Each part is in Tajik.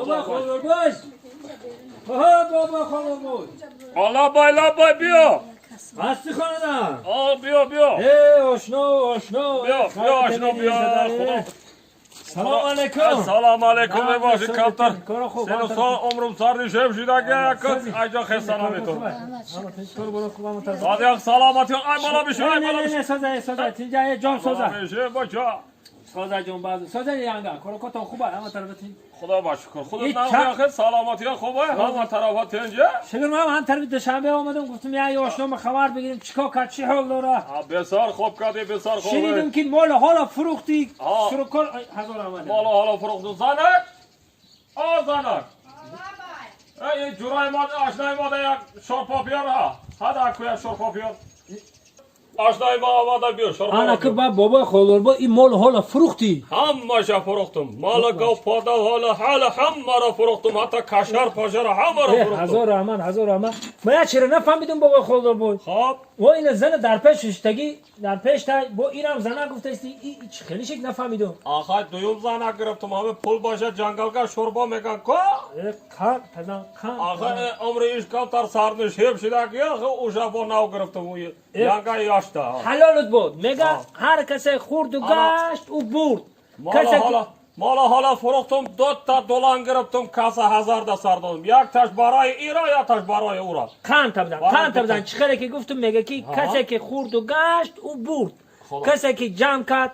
Бобо Холдорбой. Ҳа, бобо Холдорбой. Лаббай, лаббай, биё. Ҳасти хонада? О, биё, биё. Э, ошно, ошно. Биё, биё, ошно, биё. Худо. Салом алейкум. Салом алейкум, мебоши, камтар. Кора хуб. Сену сол умрум сарнишеб шидаги, айҷа хеста наметон. Садиқ, саломатӣ, ай бала биши, ай бала биши. Не, соза, соза, тинҷа, ҷон соза. Биши, бача. Соза ҷон, баъд. Соза янга, корокотон хуба, ҳама тарафа тинҷ. Худо ба шукр. Худо И нахе, саломатӣ хубе, ҳама тарафа тинҷа. Шукр, ман ҳам тарафи Душанбе омадам, гуфтам я ошнома хабар бигирем, чикор кард, чӣ ҳол дора. А, бисёр хуб кардӣ, бисёр хуб. Шунидам ки мол ҳола фурӯхтӣ. А. Сурукор ҳазор омада. Мол ҳола фурӯхту, занак. О, занак. Эй, ҷурай мо, ошнои мо да як шорпо биёр, ҳа. Ҳада ку як шорпо биёр. Ошнои мо омада, биёр шорпо. Ана ки ба бобои Холдорбой, ин мол ҳола фурӯхтӣ. Ҳамаша фурӯхтум. Мол, гов, пода, ҳола, ҳала ҳамаро фурӯхтум, ҳатто кашар пошара ҳамаро фурӯхтум. Ҳазор раҳмат, ҳазор раҳмат. Ман як чиро нафаҳмидум, бобои Холдорбой. Хоб. Во ина зана дар пеш шиштагӣ, дар пеш тай, бо инам зана гуфтасти, и чӣ хеле шик, нафаҳмидум. Ахай, дуюм зана гирифтум, ҳаме пул боша, ҷангалга шӯрбо меган ко. Э, қан пазан, қан. Ахай, умри иш камтар сарнишеб шидаги, ахи уша бо нав гирифтум, янга ёшта. Ҳалолут буд. Мега, ҳар касе хӯрду гашт, ӯ бурд. Мол Касе ҳола, мол ҳола фурӯхтум, дута долан гирифтум, каса ҳазар да сар додум. Якташ барои ира, якташ барои ура. Қан табдан, Барои қан дута. табдан. Чӣ хеле ки гуфтум, мега ки касе ки хӯрду гашт, ӯ бурд. Худо. Касе ки ҷамъ кард,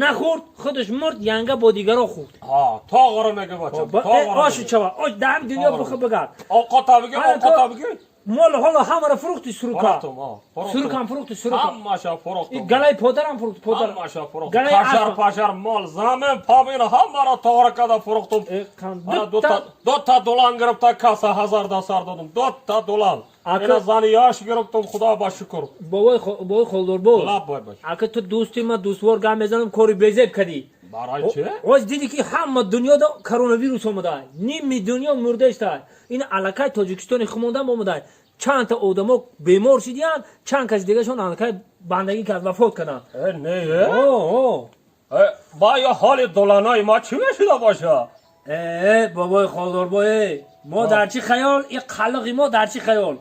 нахӯрд, худаш мурд, янга бо дигаро хӯрд. Ҳа, тоғро мега, бача. Тоғро. Ошу чава, ош дар дунё Тоғро. бихӯ, бигард. Овқата биги, Ана овқата биги. Мол ҳоло ҳамаро фурӯхти, сурука. Фурӯхтум, ҳа. Фурӯхтум. Сурукам фурӯхти, сурука. Ҳамаша фурӯхтум. Галаи подарам фурӯхт, подар. Ҳамаша фурӯхтум. Галаи Кашар асп. пашар, мол, замин, помин ҳамаро тоғра карда фурӯхтум. Э, қан Ана дута дута долан гирифта, каса ҳазар да сар додум. Дута долан. Ина зани ёш гирифтум, худо ба шукр. Бобои Холдорбой. Лаббай, бача. Ака, ту дӯсти ма, дӯствор гап мезанам, кори безеб кардӣ. Барои чӣ? Оз диди ки ҳама дунёда коронавирус омада, ними дунё мурда иста. Ин аллакай Тоҷикистони хумондам омада, чандта одамо бемор шидиянд, чанд каси дигашон аллакай бандагӣ кард, вафот карданд. Э, не, э? О, Э, ба ё ҳоли доланои ма чӣ мешуда боша? Э, бобои Холдорбой, мо дар чӣ хаёл, и қалиқи мо дар чӣ хаёл,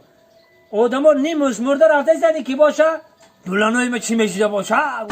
одамо нимуш мурда рафта истани ки боша, дуланои ма чӣ мешида боша.